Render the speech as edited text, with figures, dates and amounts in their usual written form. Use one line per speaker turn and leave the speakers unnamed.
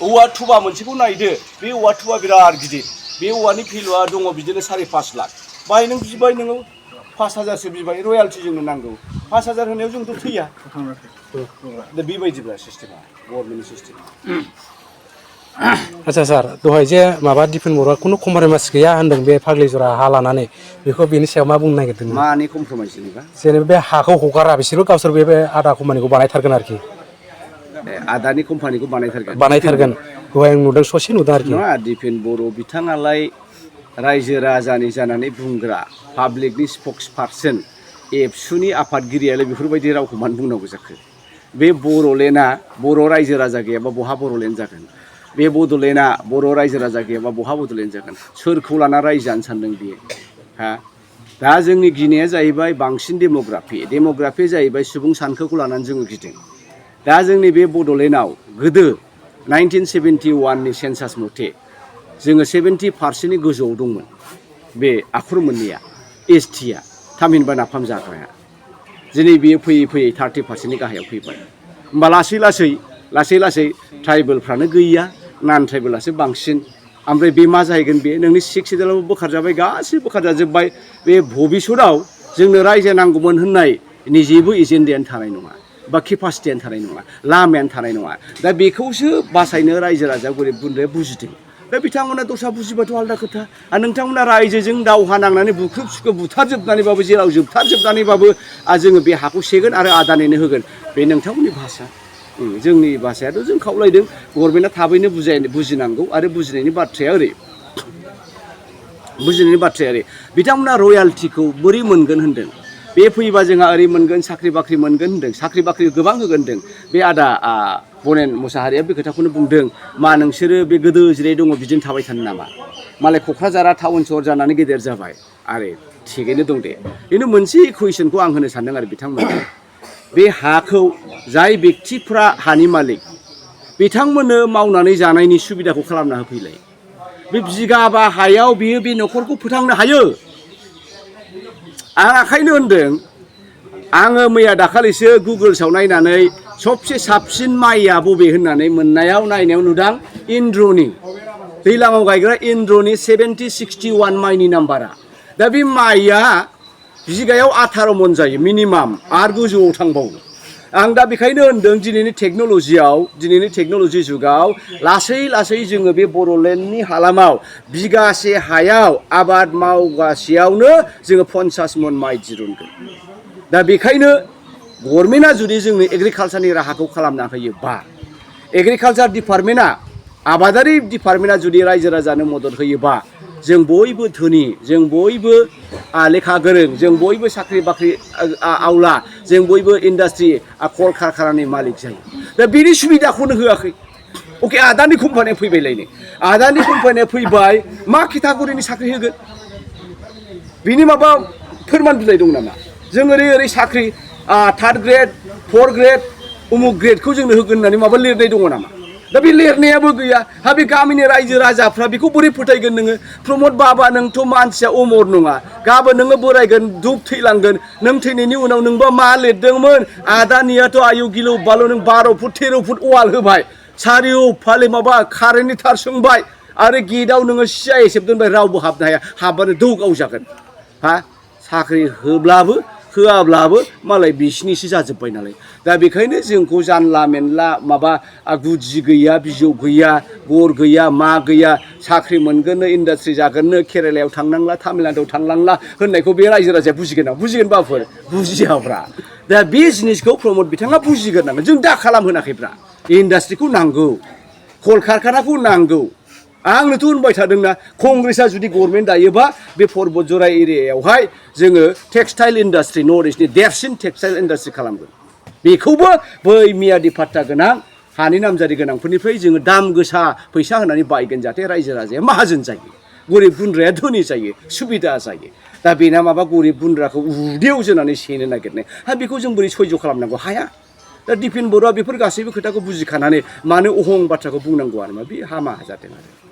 औवा थुबा मोनसेखौ नायदो बे औवा थुबा बिराद गिदिर बे औवानि भेलुआ दङ बिदिनो 5.5 लाख बाय नों बिबाय नोङो 5,000सो बिबाय रयेल्टी जोंनो नांगौ 5,000 होनायाव जोंथ' थैया दा बेबायदिब्ला सिस्टेमा गभर्नमेन्ट सिस्टेम
आच्छा सार दहाय जे माबा दिपेन बर'आ खुनु कम्प्रमाइज गैया होनदों बे फाग्लिजरा हा लानानै बेखौ बेनि सायाव मा बुंनो नागिरदों
मानि कम्प्रमाइज
जेनेबा बे हाखौ हगारा बिसोरबो गावसोर बे आदा कम्पानिखौ बानायथारगोन आरोखि
आदानि कम्पानिखौ
बानायथारगोन दहाय आं नुदों ससे नुदों आरोखि
नङा दिपेन बर' बिथाङालाय रायजो राजानि जानानै बुंग्रा पाब्लिकनि स्पक्स पार्सन एबसुनि आफादगिरियालाय बेफोरबायदि रावखौ मानो बुंनांगौ जाखो बे बर'लेण्डआ बर' रायजो राजा गैयाबा बहा बर'लेण्ड जागोन बे बड'लेण्डआ बर' रायजो राजा गैयाबा बहा बड'लेण्ड जागोन सोरखौ लाना रायजो जानो सानदों बियो हा दा जोंनि गिनाया जाहैबाय बांसिन डेम'ग्राफि जाहैबाय सुबुं सानखोखौ लानानै जोङो गिदों दा जोंनि बे बड'लेण्डआव गोदो 1971नि सेन्सास मथे जोङो 70%नि गोजौआव दंमोन बे आखुर मोननैया एसटिया थामहिनबा नाफाम जाग्राया दिनै बियो फैयै फैयै 30%नि गाहायाव फैबाय होमबा लासै लासै ट्राइबेलफ्रानो गैया नन ट्राइबेलासो बांसिन ओमफ्राय बे मा जाहैगोन बे नोंनि 6 सेडुलाबो बोखारजाबाय गासिबो बोखारजाजोब्बाय बे भबिष्यतआव जोंनो रायजो नांगौमोन होननाय निजेबो एजेन्डायानो थानाय नङा बा केपासिटियानो थानाय नङा लामायानो थानाय नङा दा बेखौसो बासायनो रायजो राजा गोरिब गुन्द्राया बुजिदों दा बिथांमोना दस्रा बुजिबाथ' आलदा खोथा आरो नोंथांमोना रायजोजों दावहा नांनानै बुख्रुब सुख्रुब बुथारजोबनानैबाबो जेराव जोबथारजोबनानैबाबो जोङो बे हाखौ सेगोन आरो आदानिनो होगोन बे नोंथांमोननि भाषा जोंनि भाषायाथ' जों खावलायदों गभर्नमेन्टआ थाबैनो बुजिनांगौ आरो बुजिनायनि बाथ्राया ओरै बिथांमोना रयेल्टीखौ बोरै मोनगोन होनदों बे फैबा जोंहा ओरै मोनगोन साख्रि बाख्रि मोनगोन होनदों साख्रि बाख्रि गोबां होगोन होनदों बे आदा बनेन मोसाहारिया बे खोथाखौनो बुंदों मा नोंसोरो बे गोदो जिराय दङ बिदिनो थाबाय थानो नामा मालाय क'क्राझारा टाउन सहर जानानै गेदेर जाबाय आरो थिगैनो दं दे खिन्थु मोनसे कुइसनखौ आं होनो सानदों आरो बिथांमोना बे हाखौ जाय बेक्तिफ्रा हानि मालिक बिथांमोननो मावनानै जानायनि सुबिदाखौ खालामना होफैलाय बे बिगाबा हायाव बियो बे न'खरखौ फोथांनो हायो आं आखायनो होनदों आङो मैया दाखालिसो गुगोल्सआव नायनानै सबसे साबसिन माइया बबे होननानै नायनायाव नुदां इन्द्रनि दैलाङाव गायग्रा इन्द्रनि 7061 माइनि नाम्बारा दा बे माइया बिगायाव 18 मन जायो मिनिमाम आरो गोजौआव थांबावो आं दा बेखायनो होनदों दिनैनि टेक्न'लजि जुगाव लासै जोङो बे बड'लेण्डनि हालामाव बिगासे हायाव आबाद मावगासेयावनो जोङो 50 मन माइ दिरुनगोन दा बेखायनो गभर्नमेन्टआ जुदि जोंनो एग्रिकालचारनि राहाखौ खालामना होयोबा एग्रिकालचार डिपार्टमेन्टआ आबादारि डिपार्टमेन्टआ जुदि रायजो राजानो मदद होयोबा जों बयबो धोनि जों बयबो लेखा गोरों जों बयबो साख्रि बाख्रि आवला जों बयबो इन्डास्ट्रि कल कारखानानि मालिक जायो दा बेनि सुबिदाखौनो होआखै अके आदानि कम्पानिया फैबायलायनो आदानि कम्पानिया फैबाय मा केटागरिनि साख्रि होगोन बिनि माबा फोरमान बिलाइ दं नामा जों ओरै साख्रि 3rd ग्रेड 4th ग्रेड उमुक ग्रेडखौ जोंनो होगोन होननानै माबा लिरनाय दङ नामा दा बे लिरनायाबो गैया हा बे गामिनि रायजो राजाफ्रा बेखौ बोरै फोथायगोन नोङो प्रमद बाबा नोंथ' मानसिया अमर नङा गाबोन नोङो बोरायगोन दुब थैलांगोन नों थैनायनि उनाव नोंबा मा लिरदोंमोन आदानियाथ' आयु गिलौ बालौ नों 12 फुट 13 फुट वाल होबाय सारिय'फाले माबा कारेन्टनि थार सोंबाय आरो गेटआव नोङो सिआइएसएफ दोनबाय रावबो हाबनो हाया हाबबानो दौ गावजागोन हा साख्रि होब्लाबो होआब्लाबो मालाय बिसिनिसो जाजोब्बाय नालाय दा बेखायनो जोंखौ जानला मेनला माबा गुदि गैया बिजौ गैया गर गैया मा गैया साख्रि मोनगोननो इन्डास्ट्रि जागोननो केरेलायाव थांनांला तामिलनाडुआव थांनांला होननायखौ बे रायजो राजाया बुजिगोन बाफोर बुजियाब्रा दा बे जिनिसखौ प्रमद बिथाङा बुजिग्रोनांगोन जों दा खालामहोनाखैब्रा इन्डास्ट्रिखौ नांगौ कल कारखानाखौ नांगौ आंनोथ' होनबाय थादोंना कंग्रेसआ जुदि गभर्नमेन्ट दायोबा बे पर्बतजरा एरियायावहाय जोङो टेक्सटाइल इन्डास्ट्रि नर्थ इस्टनि देरसिन टेक्सटाइल इन्डास्ट्रि खालामगोन बेखौबो बै मियादि पाट्टा गोनां हानि नामजारि गोनांफोरनिफ्राय जोङो दाम गोसा फैसा होनानै बायगोन जाहाथे रायजो राजाया माहाजोन जायो गरिब गुन्द्राया धोनि जायो सुबिदा जायो दा बेना माबा गरिब गुन्द्राखौ उदैयाव जोनानै सेनो नागिरनाय बेखौ जों बोरै सयज' खालामनांगौ हाया दा दिपेन बर'आ बेफोर गासैबो खोथाखौ बुजिखानानै मानो अहं बाथ्राखौ बुंनांगौ आरो मा बे हामा जादों आरो